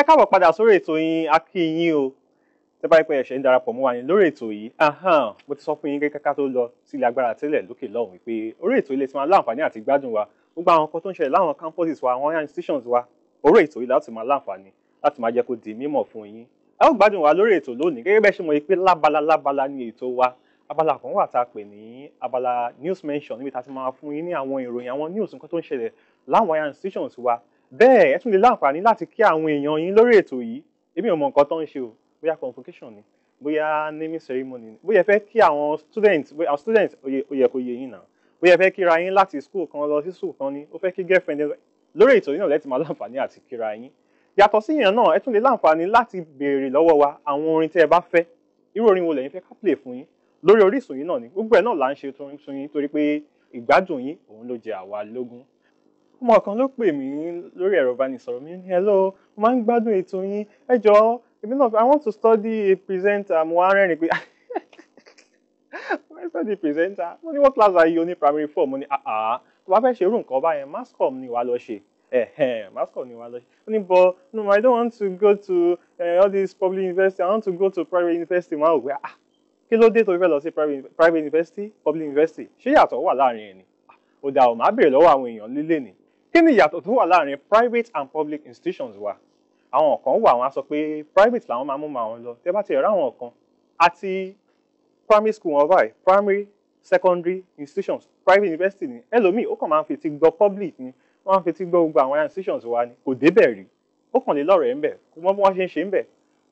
Ẹ káàbọ̀ padà sórí ètò yín. A kí yín o. Tẹ́ bá rí pé ẹ ṣẹ̀ṣẹ̀ ń darapọ̀ mọ́ wa ní lórí ètò yìí, mo ti sọ fún yín kẹ́kẹ́ ká tó lọ sílé agbára tẹ́lẹ̀ lókè lọ́hùn pé orí ètò ilé tí máa láǹfààní àti gbádùn wa, gbogbo àwọn nǹkan tó ń ṣẹlẹ̀ láwọn campuses wa, àwọn institutions wa, orí ètò yìí láti máa láǹfààní láti máa jẹ́ kó di mímọ̀ fún yín. Ẹ ó gbádùn wa lórí ètò lónìí. Gẹ́gẹ́ bẹ́ẹ̀ ṣe mọ̀ pé lábala lábala ní ètò wa, abala kan wà tá a pè ní abala news mention, níbi tá a ti máa fún yín ní àwọn ìròyìn, àwọn news, nǹkan tó ń ṣẹlẹ̀ láwọn institutions wa. Bẹ́ẹ̀ ẹ tún lè láǹfààní láti kí àwọn èèyàn yín lórí ètò yìí. Èmi ò mọ nǹkan tó ń ṣe o, bóyá convocation ni, bóyá naming ceremony ni, bóyá ẹ fẹ́ kí àwọn students, bóyá àwọn students, ó yẹ kó yé yín náà, bóyá ẹ fẹ́ kíra yín láti school kan lọ sí school kan ni, ó fẹ́ kí girlfriend, lórí ètò yìí náà lẹ́tì máa láǹfààní àti kíra yín. Yàtọ̀ sí yẹn náà, ẹ tún lè láǹfààní láti béèrè lọ́wọ́ wa àwọn orin tí ẹ bá fẹ́. Irú orin wo lẹ̀yin fẹ́ ká play fún yín? Lórí Orísun yìí náà ni gbogbo ẹ̀ náà là ń ṣe fún yín, torí pé ìgbádùn yín òun ló jẹ àwa lógún. Ọmọ kan ló pè mí lórí ẹ̀rọ ìbánisọ̀rọ̀ mi ní, "Hello, mo máa ń gbádùn ètò yín. Ẹ jọ̀ọ́, èmi náà, I want to study a presenter." Mo wá rẹ́rìn pé mo study presenter. Mo ní, "What class are you?" Ní primary four. Mo ní, "Ah, tó bá fẹ́ ṣe irú nǹkan báyẹn, mass comm ni wàá lọ ṣe. Mass comm ni wàá lọ ṣe." Ó ní, "But no, I don't want to go to all these public university. I want to go to private university." Mo á wò pé, ah, kí ló dé tó fẹ́ lọ sí private university, public university? Ṣé ìyàtọ̀ wà láàrin ẹ̀ ni? Ó dà ọ̀, máa béèrè lọ́wọ́ àwọn èèyàn lílé ni, kí ni ìyàtọ̀ tó wà láàrin private and public institutions wa? Àwọn kan wà, wọ́n á sọ pé private làwọn máa mú ma wọn lọ. Tẹ́ bá ti rí àwọn kan àti primary school wọn báyìí, primary, secondary institutions, private university ni. Ẹlòmíì, ó kàn máa ń fi ti gbọ́ public ni, wọ́n máa ń fi ti gbọ́ gbogbo àwọn institutions wa ni, kò débẹ̀ rí. Ó kàn lè lọ́rẹ̀ẹ́ ńbẹ̀, kò mọ bí wọ́n ṣe ń ṣe ńbẹ̀.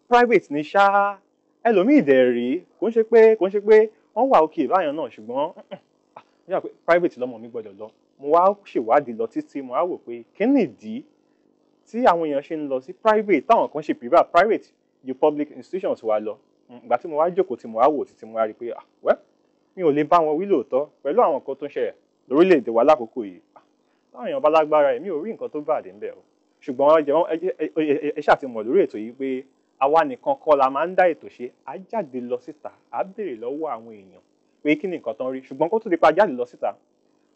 Private ni ṣá. Ẹlòmíì dẹ̀ rí, kò ń ṣe pé wọ́n wà òkè báyọ̀ náà, ṣùgbọ́n yà pé private lọ́mọ mi gbọ́dọ̀ lọ. Mo wá ṣèwádìí lọ títí, mo wá wò pé kí nìdí tí àwọn èèyàn ṣe ń lọ sí private, táwọn kan ṣe prefer private ju public institutions wa lọ. Ìgbà tí mo wá jókòó, tí mo wá wò títí, mo wá rí i pé, ah, well, mi ò lè bá wọn wí lóòótọ́. Pẹ̀lú àwọn nǹkan tó ń ṣẹlẹ̀ lórílẹ̀‐èdè wa lákòókò yìí, táwọn èèyàn bá lágbára ẹ̀, mi ò rí nǹkan tó bàdé ńbẹ̀ o. Ṣùgbọ́n ẹ ṣáà ti mọ̀ lórí ètò yìí pé àwa nìkan kọ́ la máa ń dá ètò ṣe. Á jáde lọ síta, á béèrè lọ́wọ́ àwọn èèyàn pé kí ni nǹkan tó ń rí. Ṣùgbọ́n kó tó di pa jáde lọ síta,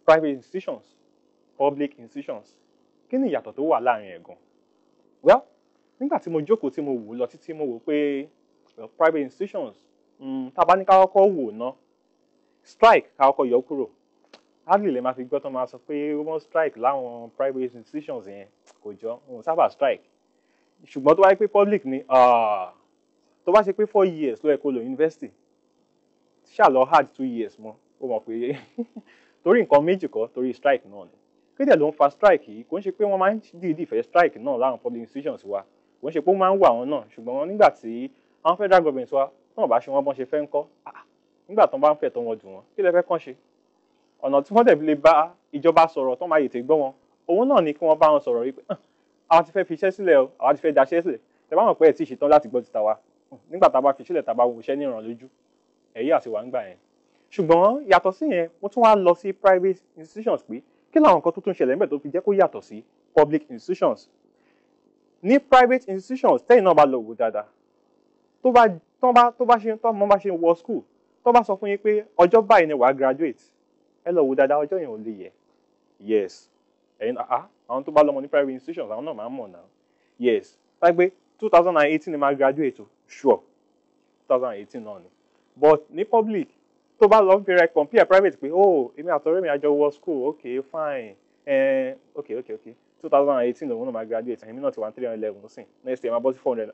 private institutions, public institutions, kí ni ìyàtọ̀ tó wà láàrin ẹ̀ gan? Well, nígbà tí mo jókòó, tí mo wò lọ títí, mo wò pé, well, private institutions, tá a bá ní ká kọ́kọ́ wò ná, strike, ká kọ́kọ́ yọ kúrò, hardly lè máa fi gbọ́ tó máa sọ pé wọ́n strike láwọn private institutions yẹn. Kò jọ wọn ò sábà strike. Ṣùgbọ́n tó bá yẹ pé public ni, tó bá ṣe pé 4 years ló yẹ kó lò university, ṣáà lọ add 2 years mọ́. Ó mọ̀ pé torí nǹkan méjì kọ́, torí strike náà ni. Kéde ló ń fa strike yìí? Kò ń ṣe pé wọ́n máa ń dìídì fẹ́ strike náà láwọn public institutions wa, kò ń ṣe pé ó máa ń wà wọn náà. Ṣùgbọ́n nígbà tí àwọn federal government wa náà bá ṣe wọ́n bọ́n ṣe fẹ́ ń kọ́, nígbà tó bá ń fẹ́ tó wọn dùn wọ́n, kí lẹ fẹ́ kàn ṣe? Ọ̀nà tí wọ́n dẹ̀ fi lè bá ìjọba sọ̀rọ̀ tó máa yètè gbọ́ wọn, òun náà ni kí wọ́n bá wọn sọ̀rọ̀ wípé àwa ti fẹ́ fi iṣẹ́ sílẹ̀ o, àwa ti fẹ́ daṣẹ́ sílẹ̀. Tẹ bá mọ̀ pé ẹ̀ tí ì ṣetán láti gbọ́ títa wa, nígbà tá a bá fi sílẹ̀, tá a bá wo iṣẹ́ ní ìrànlójú ẹ̀yí àti wà ń gbà yẹn. Ṣùgbọ́n yàtọ̀ sí yẹn, mo tún wá lọ sí private institutions pé kí làwọn nǹkan tó tún ṣẹlẹ̀ níbẹ̀ tó fi jẹ́ kó yàtọ̀ sí public institutions? Ní private institutions, tẹ́yìn náà bá lọ wò dáadáa, tó bá ṣe tó mọ́ bá ṣe wọ school, tó bá sọ fún yín pé ọjọ́ báyìí ni wàá graduate, ẹ lọ wò dáadáa, ọjọ́ yẹn ò lè yẹ. Yes, ẹ̀yin, ah, àwọn tó bá lọ́mọ ní private institutions, àwọn náà máa ń mọ̀ náà. Yes, báyìí pé 2018 ni máa graduate o, sure, 2018 náà ni. But ní public, tó bá lọ fi rẹ compare private pé, oh, èmi àtọ̀rẹ́ mi àjọ wọ school, okay, fine, okay, 2018 lòun náà máa graduate, èmi náà ti wà ní 300 level sìn, next year máa bọ́ sí 400.